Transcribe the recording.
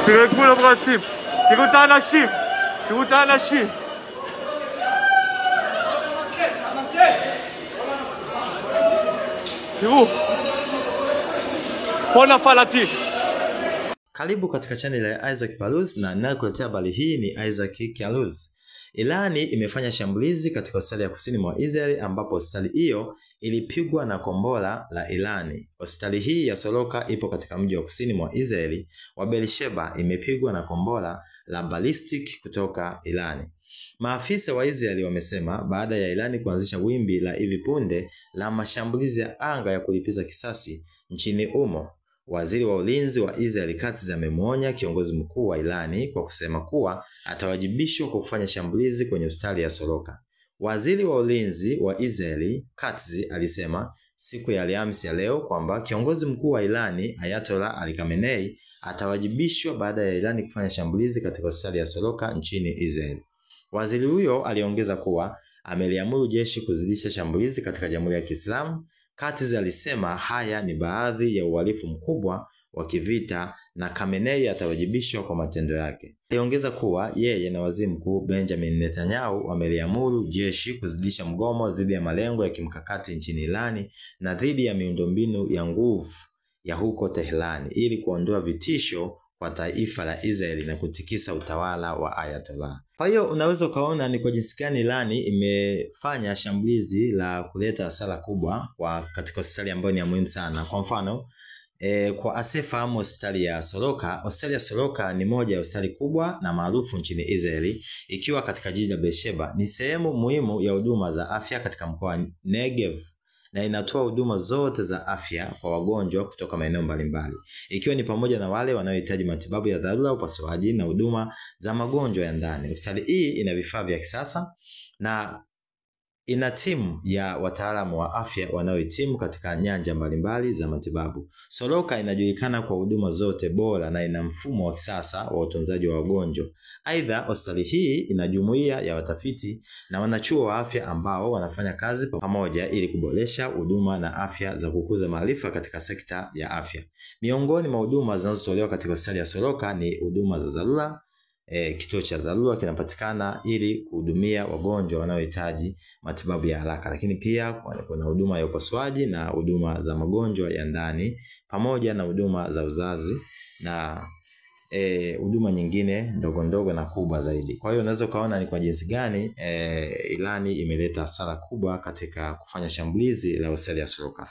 תראה כולם רצים, תראו את האנשים, תראו את האנשים. תראו, פה נפל הטיל. Karibu katika channel ya Isaac Paluz na ninayekuletea habari hii ni Isaac Kaluz. Irani imefanya shambulizi katika hospitali ya kusini mwa Israel ambapo hospitali hiyo ilipigwa na kombora la Irani. Hospitali hii ya Soroka ipo katika mji wa kusini mwa Israeli wa Beersheba, imepigwa na kombora la ballistic kutoka Irani. Maafisa wa Israeli wamesema baada ya Irani kuanzisha wimbi la hivi punde la mashambulizi ya anga ya kulipiza kisasi nchini humo. Waziri wa ulinzi wa Israel Katz amemuonya kiongozi mkuu wa Irani kwa kusema kuwa atawajibishwa kwa kufanya shambulizi kwenye hospitali ya Soroka. Waziri wa ulinzi wa Israel Katz alisema siku ya Alhamisi ya leo kwamba kiongozi mkuu wa Irani Ayatollah Ali Khamenei atawajibishwa baada ya Irani kufanya shambulizi katika hospitali ya Soroka nchini Israel. Waziri huyo aliongeza kuwa ameliamuru jeshi kuzidisha shambulizi katika Jamhuri ya Kiislamu. Katz alisema haya ni baadhi ya uhalifu mkubwa wa kivita na Khamenei atawajibishwa kwa matendo yake. Aliongeza kuwa yeye na Waziri Mkuu Benjamin Netanyahu wameliamuru jeshi kuzidisha mgomo dhidi ya malengo ya kimkakati nchini Irani na dhidi ya miundombinu ya nguvu ya huko Teherani ili kuondoa vitisho kwa taifa la Israeli na kutikisa utawala wa Ayatollah. Kwa hiyo unaweza ukaona ni kwa jinsi gani Irani imefanya shambulizi la kuleta hasara kubwa kwa katika hospitali ambayo ni ya muhimu sana. Kwa mfano, kwa asiyefahamu hospitali ya Soroka, hospitali ya Soroka ni moja ya hospitali kubwa na maarufu nchini Israeli, ikiwa katika jiji la Beersheba. Ni sehemu muhimu ya huduma za afya katika mkoa wa Negev na inatoa huduma zote za afya kwa wagonjwa kutoka maeneo mbalimbali, ikiwa ni pamoja na wale wanaohitaji matibabu ya dharura, upasuaji na huduma za magonjwa ya ndani. Hospitali hii ina vifaa vya kisasa na ina timu ya wataalamu wa afya wanaohitimu katika nyanja mbalimbali za matibabu. Soroka inajulikana kwa huduma zote bora na ina mfumo wa kisasa wa utunzaji wa wagonjwa. Aidha, hospitali hii ina jumuiya ya watafiti na wanachuo wa afya ambao wanafanya kazi pamoja ili kuboresha huduma na afya za kukuza maarifa katika sekta ya afya. Miongoni mwa huduma zinazotolewa katika hospitali ya Soroka ni huduma za dharura. Kituo cha dharura kinapatikana ili kuhudumia wagonjwa wanaohitaji matibabu ya haraka, lakini pia kuna huduma ya upasuaji na huduma za magonjwa ya ndani pamoja na huduma za uzazi na huduma nyingine ndogo ndogo na kubwa zaidi. Kwa hiyo unaweza ukaona ni kwa jinsi gani Irani imeleta hasara kubwa katika kufanya shambulizi la hospitali ya Soroka.